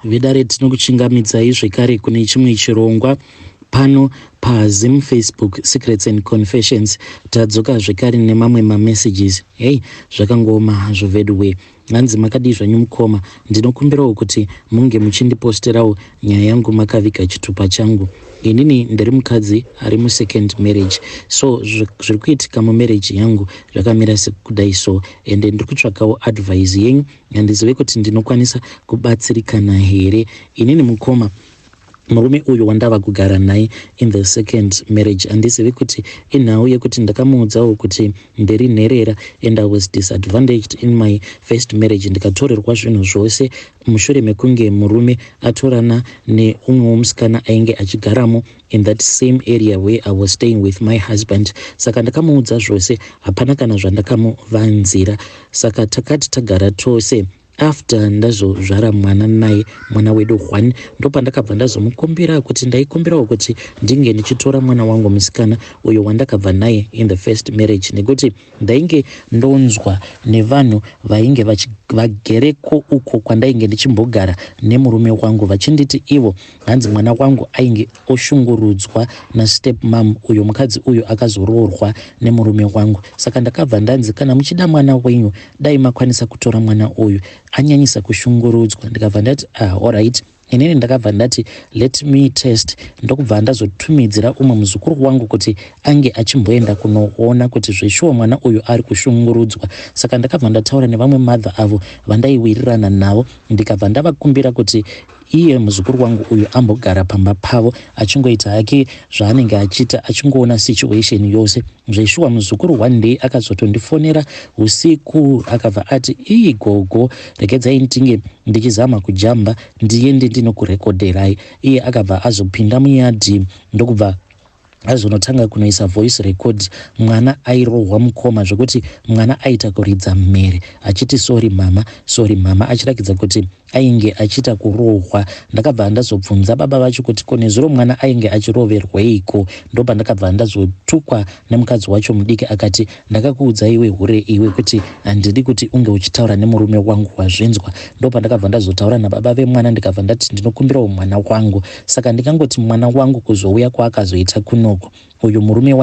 Vedare, tinokuchingamidzai zvekare kune chimwe chirongwa pano paZim Facebook Secrets and Confessions. Tadzoka zvekare nemamwe mamessages. Hei, zvakangooma hazvo veduwe. Hanzi, "Makadii zvanyu mukoma? Ndinokumbirawo kuti munge muchindiposterawo nyaya yangu makaviga chitupa changu. Inini ndiri mukadzi ari musecond marriage, so zviri kuitika mumarriage yangu zvakamira sekudai so, ende ndiri kutsvakawo advice yenyu. Handizive kuti ndinokwanisa kubatsirikana here. Inini mukoma, murume uyu wandava kugara naye in the second marriage, handizivi kuti inhau yekuti ndakamuudzawo kuti ndiri nherera and I was disadvantaged in my first marriage, ndikatorerwa zvinhu zvose mushure mekunge murume atorana neumwewo musikana ainge achigaramo in that same area where I was staying with my husband. Saka ndakamuudza zvose, hapana kana zvandakamuvanzira. Saka takati tagara tose, after ndazozvara mwana naye, mwana wedu one, ndopandakabva ndazomukumbira kuti ndaikumbirawo kuti ndinge ndichitora mwana wangu musikana uyo wandakabva naye in the first marriage, nekuti ndainge ndonzwa nevanhu vainge vagereko uko kwandainge ndichimbogara nemurume wangu vachinditi ivo hanzi mwana wangu ainge oshungurudzwa nastep mum uyo, mukadzi uyu akazoroorwa nemurume wangu. Saka ndakabva ndanzi, kana muchida mwana wenyu, dai makwanisa kutora mwana uyu, anyanyisa kushungurudzwa. Ndikabva ndati, ah, alright. Inini ndakabva ndati, let me test. Ndokubva ndazotumidzira umwe muzukuru wangu kuti ange achimboenda kunoona kuti zveshuwa mwana uyu ari kushungurudzwa. Saka ndakabva ndataura nevamwe mother avo vandaiwirirana navo, ndikabva ndavakumbira kuti iye muzukuru wangu uyu ambogara pamba pavo achingoita hake zvaanenge achiita, achingoona situation yose. Zveshuwa muzukuru one day akazotondifonera usiku, akabva ati, ii gogo, regedzai ndinge ndichizama kujamba ndiende ndinokurekodherai. Iye akabva azopinda muyadhi, ndokubva azonotanga kunoisa voice record. Mwana airohwa mukoma, zvokuti mwana aita kuridza mhere achiti, sorry mama, sorry mama, achirakidza kuti ainge achiita kurohwa. Ndakabva ndazobvunza baba vacho kuti ko nezuro mwana ainge achiroverweiko? Ndopandakabva ndazotukwa nemukadzi wacho mudiki, akati, ndakakuudza iwe hure iwe kuti handidi kuti unge uchitaura nemurume wangu, wazvinzwa? Ndopandakabva ndazotaura nababa vemwana, ndikabva ndati ndinokumbirawo mwana wangu. Saka ndikangoti mwana wangu kuzouya kwaakazoita kunoko, uyu murume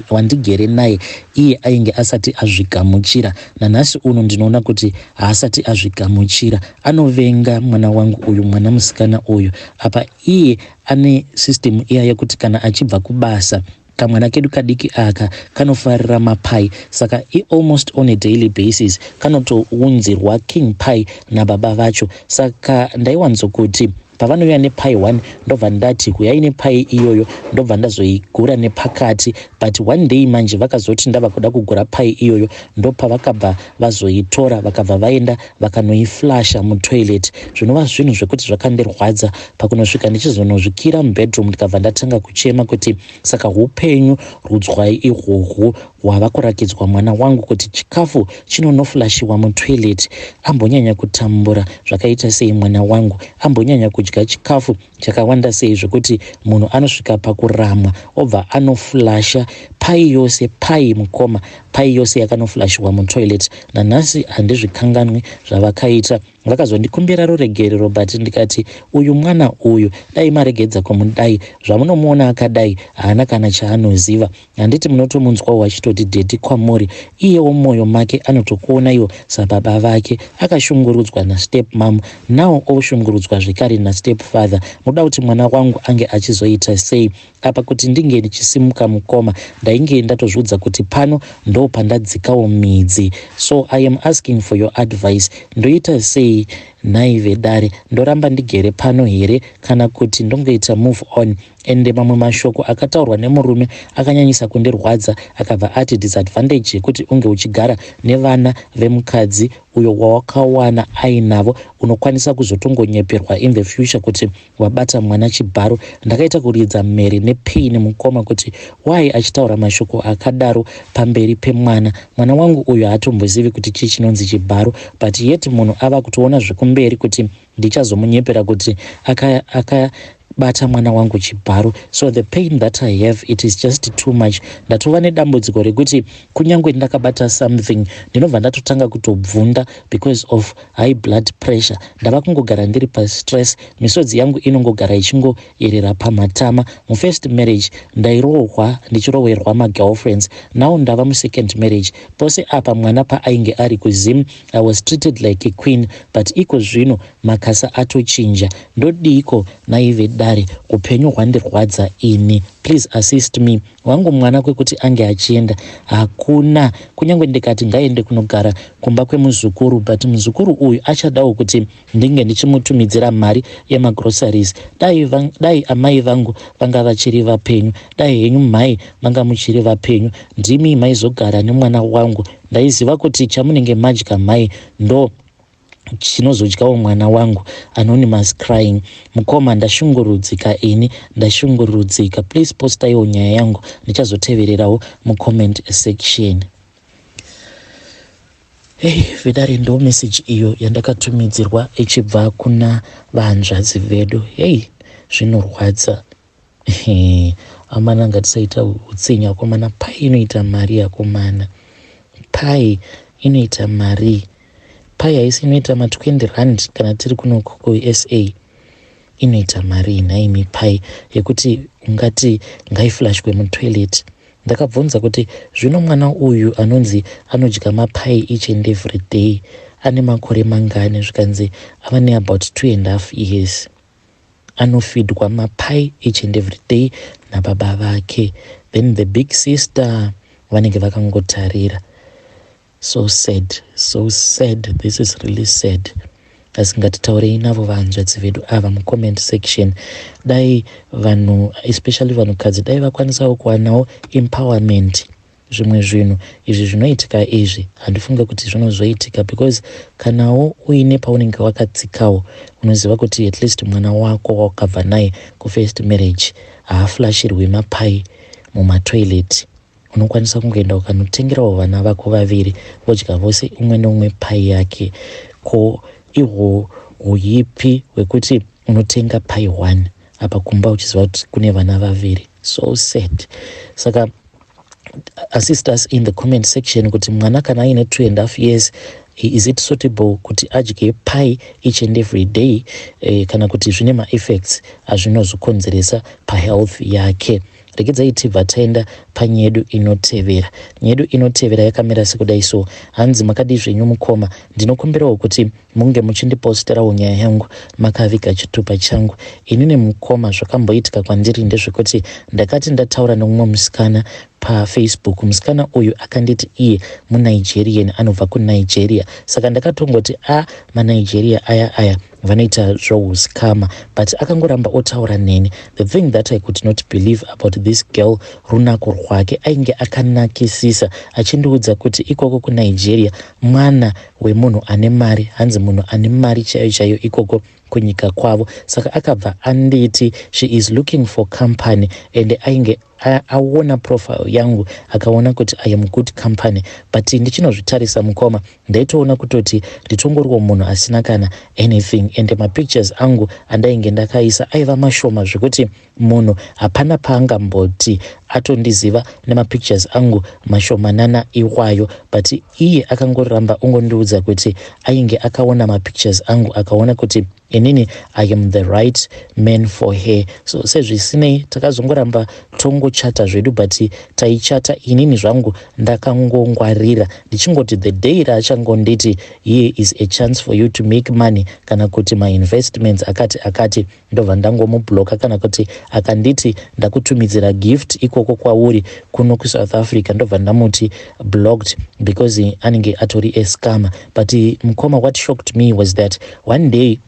wandigere naye, iye ainge asati azvigamuchira. Nanhasi uno ndinoona kuti haasati azvigamuchira, anovenga mwana wangu uyu, mwana musikana uyu. Apa iye ane system iya yekuti kana achibva kubasa, kamwana kedu kadiki aka kanofarira mapai, saka almost on a daily basis kanotounzirwa king pie nababa vacho. Saka ndaiwanzokuti pavanouya nepai 1, ndobva ndati huyai nepai iyoyo, ndobva ndazoigura nepakati. But one day manje vakazoti ndava kuda kugura pai iyoyo, ndopavakabva vazoitora, vakabva vaenda vakanoiflasha mutoilet, zvinova zvinhu zvekuti zvakandirwadza pakunosvika ndichizonozvikira mubedroom, ndikabva ndatanga kuchema kuti saka upenyu rudzwai ihwohwo hwava kurakidzwa mwana wangu, kuti chikafu chinonoflashiwa mutoilet? Ambonyanya kutambura zvakaita sei mwana wangu? Ambonyanya kudya chikafu chakawanda sei zvekuti munhu anosvika pakuramwa, obva anoflasha pai yose? Pai mukoma, pai yose yakanoflashiwa mutoilet. Nanhasi handizvikanganwi zvavakaita. Vakazondikumbira ruregerero, but ndikati uyu mwana uyu dai maregedza kumudai. Zvamunomuona akadai, haana kana chaanoziva. Handiti munotomunzwawo achitoti daddy kwamuri? Iyewo mumwoyo make anotokuonaiwo sababa vake. Akashungurudzwa nastep mum, now oshungurudzwa zvekare nastep father. Munoda kuti mwana wangu ange achizoita sei? Apa kuti ndinge ndichisimuka mukoma, ndainge ndatozviudza kuti pano ndo pandadzikawo midzi. So I am asking for your advice. Ndoita sei nhai vedare? Ndoramba ndigere pano here, kana kuti ndongoita move on? Ende mamwe mashoko akataurwa nemurume akanyanyisa kundirwadza. Akabva ati disadvantage yekuti unge uchigara nevana vemukadzi uyo wawakawana ainavo, unokwanisa kuzotongonyeperwa in the future kuti wabata mwana chibharo. Ndakaita kuridza mhere nepain mukoma, kuti why achitaura mashoko akadaro pamberi pemwana? Mwana wangu uyu haatombozivi kuti chii chinonzi chibharo, but yet munhu ava kutoona zvekumberi kuti ndichazomunyepera kuti aka Bata mwana wangu chibharo. So the pain that I have, it is just too much. Ndatova nedambudziko rekuti kunyange ndakabata something, ndinobva ndatotanga kutobvunda because of high blood pressure. Ndava kungogara ndiri pastress, misodzi yangu inongogara ichingoyerera pamatama. Mufirst marriage ndairohwa, ndichirohwerwa magirlfriends. Now ndava musecond marriage. Pose apa mwana paainge ari kuZim, I was treated like a queen, but iko zvino makasa atochinja. Ndodiko naive dare? Upenyu hwandirwadza ini. Please assist me. Wangu mwana kwekuti ange achienda hakuna. Kunyange ndikati ngaende kunogara kumba kwemuzukuru, but muzukuru uyu achadawo kuti ndinge ndichimutumidzira mari yemagroceries. Dai amai vangu vanga vachiri vapenyu, dai henyu mhai vanga muchiri vapenyu, ndimi maizogara nemwana wangu. Ndaiziva kuti chamunenge madya mhai ndo chinozodyawo mwana wangu. Anonymous crying. Mukoma, ndashungurudzika ini, ndashungurudzika. Please postaiwo nyaya yangu, ndichazotevererawo mucomment section. Hei vedare, ndo message iyo yandakatumidzirwa ichibva kuna vanzvadzi vedu. Hei, zvinorwadza amana. Ngatisaita utsinya akomana. Pai inoita mari akomana, pai inoita mari. Pai haisi inoita ma20 rand kana tiri kuno kuSA? Inoita mari nhaimi pai yekuti ungati ngaiflashwe mutoilet? Ndakabvunza kuti zvino mwana uyu anonzi anodya mapai each and every day ane makore mangani? Zvikanzi ava neabout 2.5 years. Anofidwa mapai each and every day nababa vake, then the big sister vanenge vakangotarira. So sad, so sad. This is really sad. Asi ngatitaurei navo vanzvadzi vedu ava mucomment section. Dai vanhu, especially vanhukadzi, dai vakwanisawo kuwanawo empowerment, zvimwe zvinhu izvi zvinoitika izvi handifunge kuti zvinozoitika, because kanawo uine paunenge wakatsikawo, unoziva kuti at least mwana wako wakabva naye kufirst marriage haaflashirwi mapai mumatoilet. Unokwanisa kungoenda ukanotengerawo vana vako vaviri, vodya vose, umwe neumwe pai yake. Ko ihwo huipi hwekuti unotenga pai one apa kumba uchiziva kuti kune vana vaviri? So sad. Saka assist us in the comment section kuti mwana kana aine 2.5 years, is it suitable kuti adye pie each and every day, kana kuti zvine maeffects azvinozokonzeresa pahealth yake? Regedzai tibva taenda panyedu inotevera. Nyedu inotevera yakamira sekudai so. Hanzi, "Makadii zvenyu mukoma? Ndinokumbirawo kuti munge muchindiposterawo nyaya yangu makaviga chitupa changu. Inini mukoma, zvakamboitika kwandiri ndezvekuti ndakati ndataura nemumwe musikana paFacebook. Musikana uyu akanditi iye muNigerian, anobva kuNigeria. Saka ndakatongoti a maNigeria aya aya vanoita zvouskama, but akangoramba otaura neni. The thing that I could not believe about this girl, runako rwake. Ainge akanakisisa. Achindiudza kuti ikoko kuNigeria mwana wemunhu ane mari, hanzi munhu ane mari chaiyo chaiyo ikoko kunyika kwavo. Saka akabva anditi she is looking for company, and ainge aona profile yangu, akaona kuti I am good company. But ndichinozvitarisa mukoma, ndaitoona kutoti nditongoriwo munhu asina kana anything, and mapictures angu andainge ndakaisa aiva mashoma zvekuti munhu hapana paangamboti atondiziva nemapictures angu mashomanana iwayo. But iye akangoramba ongondiudza kuti ainge akaona mapictures angu, akaona kuti inini I am the right man for her. So sezvisinei, takazongoramba tongochata zvedu, but taichata inini zvangu ndakangongwarira, ndichingoti the day raachangonditi here is a chance for you to make money, kana kuti mainvestments akati akati, ndobva ndangomubloka. Kana kuti akanditi ndakutumidzira gift ikoko kwauri kuno kuSouth Africa, ndobva ndamuti blocked, because anenge atori ascammer. But mukoma, what shocked me was that one day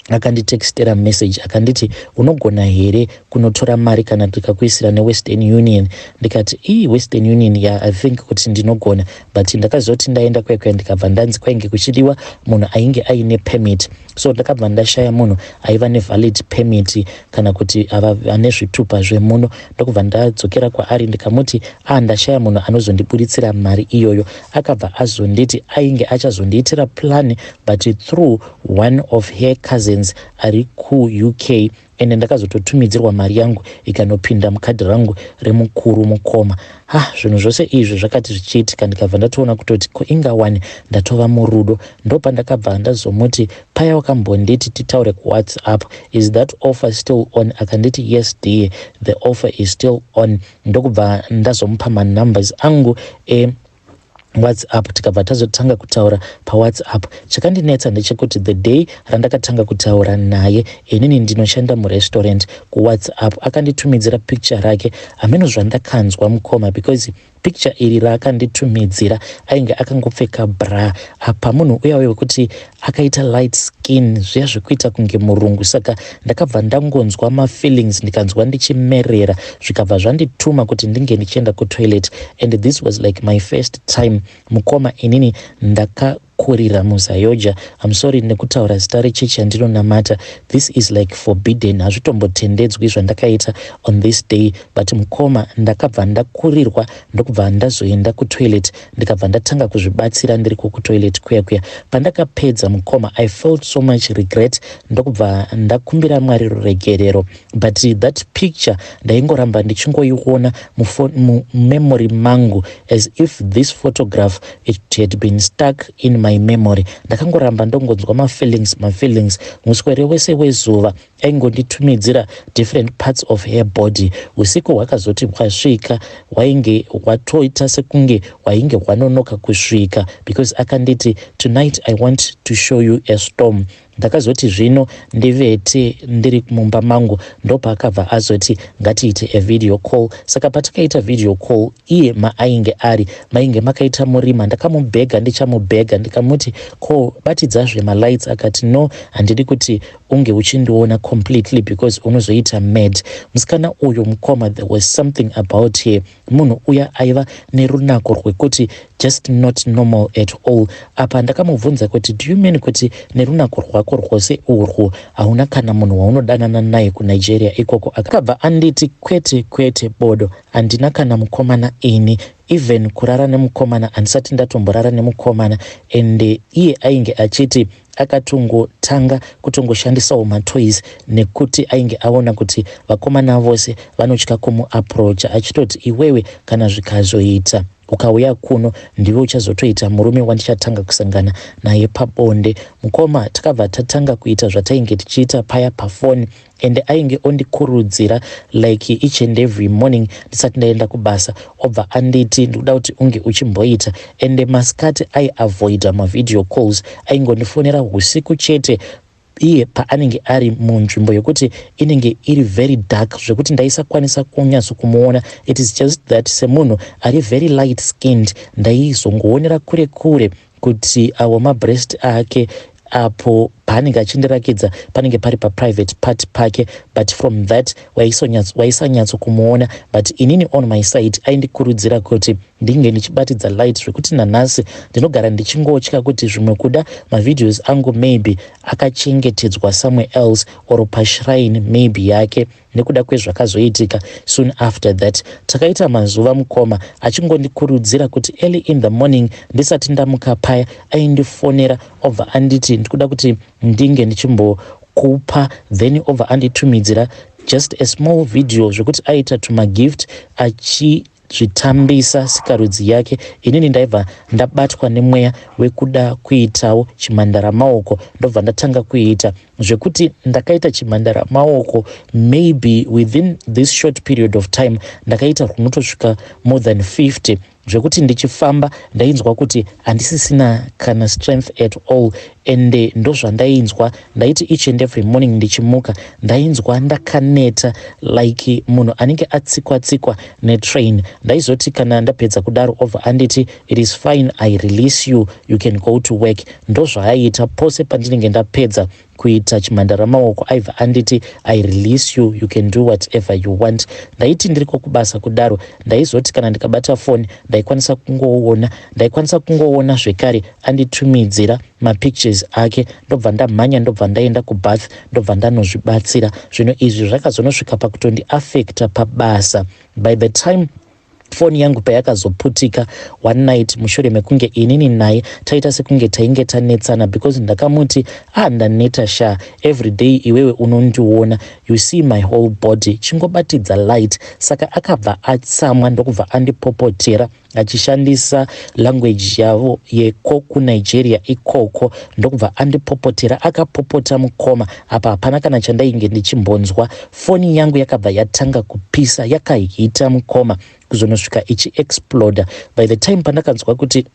akanditextera message, akanditi unogona here kunotora mari kana ndikakuisira neWestern Union? Ndikati ii, Western Union ya, I think kuti ndinogona. But ndakazoti ndaenda kwekwe, ndikabva ndanzi kwainge kuchidiwa munhu ainge aine permit. So ndakabva ndashaya munhu aiva nevalid permit kana kuti ane zvitupa zvemuno. Ndokubva ndadzokera kwaari, ndikamuti a ndashaya munhu anozondiburitsira mari iyoyo. Akabva azonditi ainge achazondiitira plan, but through one of her cousins ari kuUK. Ende ndakazototumidzirwa mari yangu ikanopinda mukadhi rangu remukuru mukoma. Ha, zvinhu zvose izvi zvakati zvichiitika, ndikabva ndatoona kutoti ko ingawani ndatova murudo. Ndopandakabva ndazomuti, paya wakambonditi titaure kuWhatsApp, is that offer still on? Akanditi, yes dear, the offer is still on. Ndokubva ndazomupa manumbers angu e WhatsApp, tikabva tazotanga kutaura paWhatsApp. Chakandinetsa ndechekuti the day randakatanga kutaura naye, inini ndinoshanda murestaurant, kuWhatsApp akanditumidzira picture rake. Hameno zvandakanzwa mukoma, because picture iri raakanditumidzira ainge akangopfeka bra. Apa munhu uya wekuti akaita light skin, zviya zvekuita kunge murungu. Saka ndakabva ndangonzwa mafeelings, ndikanzwa ndichimerera, zvikabva zvandituma kuti ndinge ndichienda kutoilet. And this was like my first time, mukoma. Inini ndakakurira muZAOGA. I'm sorry nekutaura zita rechechi yandinonamata. This is like forbidden, hazvitombotendedzwi zvandakaita on this day. But mukoma, ndakabva ndakurirwa, ndokubva ndazoenda kutoilet, ndikabva ndatanga kuzvibatsira ndiriko kutoilet kuya kuya. Pandakapedza mukoma, I felt so much regret, ndokubva ndakumbira Mwari ruregerero. But that picture ndaingoramba ndichingoiona mumemory mangu, as if this photograph, it had been stuck in my memory. Ndakangoramba ndongonzwa mafeelings, mafeelings muswere wese wezuva. Aingonditumidzira different parts of her body. Usiku hwakazoti hwasvika, hwainge hwatoita sekunge hwainge hwanonoka kusvika, because akanditi, "Tonight I want to show you a storm." Ndakazoti zvino ndivete ndiri mumba mangu, ndopaakabva azoti ngatiite a video call. Saka patakaita video call, iye maainge ari mainge makaita murima. Ndakamubhega, ndichamubhega, ndikamuti, ko batidzazve malights. Akati, no, handidi kuti unge uchindiona completely because unozoita mad. Musikana uyu mukoma, there was something about her. Munhu uya aiva nerunako rwekuti just not normal at all. Apa ndakamubvunza kuti, do you mean kuti nerunako rwako rwose urwu hauna kana munhu waunodanana naye kuNigeria ikoko? Akabva anditi, kwete, kwete, bodo, handina kana mukomana ini. Even kurara nemukomana handisati ndatomborara nemukomana. Ende iye ainge achiti akatongotanga kutongoshandisawo matoys nekuti ainge aona kuti vakomana vose vanotya kumuapproacha, achitoti, iwewe kana zvikazoita ukauya kuno, ndiwe uchazotoita murume wandichatanga kusangana naye pabonde. Mukoma, takabva tatanga kuita zvatainge tichiita paya pafoni, ende ainge ondikurudzira like each and every morning ndisati ndaenda kubasa, obva anditi, ndikuda kuti unge uchimboita. Ende masikati aiavoida mavideo calls, aingondifonera usiku chete, iye paanenge ari munzvimbo yekuti inenge iri very dark, zvekuti ndaisakwanisa kunyatso kumuona. It is just that semunhu ari very light skinned, ndaizongoonera kure kure kuti awo mabreast ake apo paanenge achindirakidza panenge pari paprivate part pake. But from that waisanyatso kumuona. But inini on my side aindikurudzira kuti ndinge ndichibatidza light, zvekuti nanhasi ndinogara ndichingotya kuti zvimwe kuda mavideos angu maybe akachengetedzwa somewhere else or pashrine maybe yake, nekuda kwezvakazoitika soon after that. Takaita mazuva mukoma, achingondikurudzira kuti early in the morning ndisati ndamuka paya, aindifonera, obva anditi, ndikuda kuti ndinge ndichimbokupa. Then obva anditumidzira just a small video, zvekuti aita tumagift achizvitambisa sikarudzi yake. Inini ndaibva ndabatwa nemweya wekuda kuitawo chimhandara maoko, ndobva ndatanga kuita, zvekuti ndakaita chimhandara maoko maybe within this short period of time ndakaita runotosvika more than 50, zvekuti ndichifamba ndainzwa kuti handisisina kana strength at all. Ende ndozvandainzwa, ndaiti each and every morning ndichimuka ndainzwa ndakaneta like munhu anenge atsikwa tsikwa netrain. Ndaizoti kana ndapedza kudaro, obva anditi, it is fine, I release you, you can go to work. Ndozvaaiita pose pandinenge ndapedza kuita chimhandara maoko, aibva anditi, I release you, you can do whatever you want. Ndaiti ndiriko kubasa kudaro, ndaizoti kana ndikabata foni, ndaikwanisa kungoona zvekare anditumidzira mapictures ake, ndobva ndamhanya, ndobva ndaenda kubath, ndobva ndanozvibatsira. Zvino izvi zvakazonosvika pakutondiafecta pabasa. By the time Foni yangu payakazoputika one night mushure mekunge inini naye taita sekunge tainge tanetsana, because ndakamuti, "Ah, ndaneta sha, every day iwewe unondiona, you see my whole body, chingobatidza light." Saka akabva atsamwa, ndokubva andipopotera achishandisa language yavo yeko kuNigeria ikoko, ndokubva andipopotera. Akapopota mukoma, apa hapana kana chandainge ndichimbonzwa. Foni yangu yakabva yatanga kupisa, yakaheata mukoma, kuzonosvika ichiexploda. By the time pandakanzwa kuti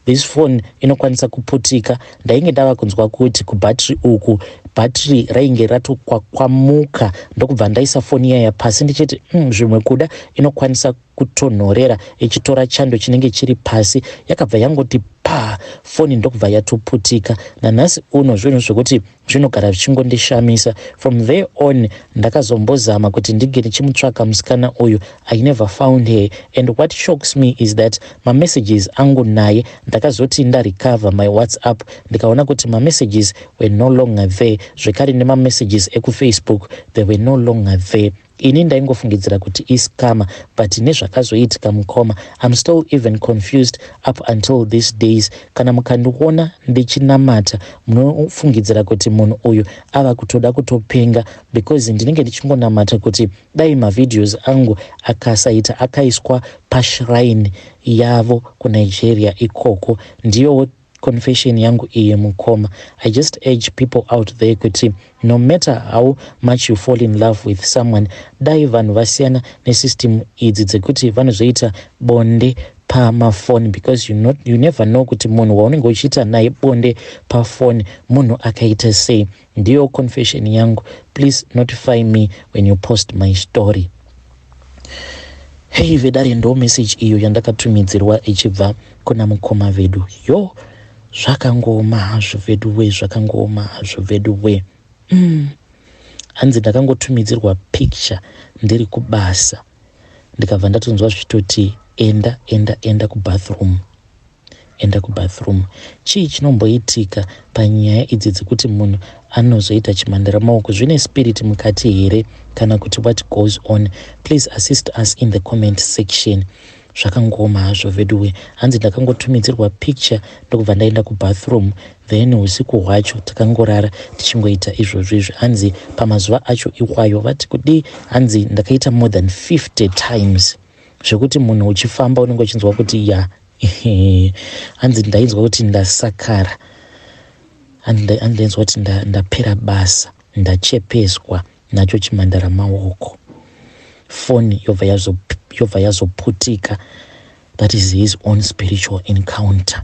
this phone inokwanisa kuputika, ndainge ndava kunzwa kuti kubhatiri uku bhatiri rainge ratokwakwamuka, ndokubva ndaisa foni iyaya pasi ndichiti, zvimwe kuda inokwanisa kutonhorera ichitora chando chinenge chiri pasi." Yakabva yangoti pa, foni ndokubva yatoputika. Nanhasi uno zvinhu zvekuti zvinogara zvichingondishamisa. From there on ndakazombozama kuti ndinge ndichimutsvaka musikana uyu. I never found her, and what shocks me is that mamessages angu naye, ndakazoti ndarecover my WhatsApp, ndikaona kuti mamessages were no longer there, zvekare nemamessages ekuFacebook, they were no longer there. Ini ndaingofungidzira kuti iscammer, but nezvakazoitika mukoma, I'm still even confused up until these days. Kana mukandiona ndichinamata, munofungidzira kuti munhu uyu ava kutoda kutopenga, because ndinenge ndichingonamata kuti dai mavideos angu akasaita akaiswa pashrine yavo kuNigeria ikoko. Ndiyowo confession yangu iye mukoma. I just urge people out there kuti no matter how much you fall in love with someone, dai vanhu vasiyana nesystem idzi dzekuti vanozoita bonde pamafoni, because you never know kuti munhu waunenge uchiita naye bonde pafoni munhu akaita sei. Ndiyo confession yangu. Please notify me when you post my story. Hei vedare, ndo message iyo yandakatumidzirwa ichibva kuna mukoma vedu. Yo, zvakangooma hazvo vedu we, zvakangooma hazvo vedu we. Hanzi ndakangotumidzirwa picture ndiri kubasa, ndikabva ndatonzwa zvichitoti, "Enda, enda, enda kubathroom, enda kubathroom." Chii chinomboitika panyaya idzi dzekuti munhu anozoita chimhandara maoko? Zvine spirit mukati here, kana kuti what goes on? Please assist us in the comment section. Zvakangooma hazvo veduwe. Hanzi ndakangotumidzirwa picture, ndokubva ndaenda kubathroom, then usiku hwacho takangorara tichingoita izvozvo izvi. Hanzi pamazuva acho iwayo, vati kudii, hanzi ndakaita more than 50 times, zvekuti munhu uchifamba unenge uchinzwa kuti ya, hanzi ndainzwa kuti ndasakara, hanzi ndainzwa kuti ndapera basa, ndachepeswa nacho chimhandara maoko. Foni yobva yazoputika. That is his own spiritual encounter.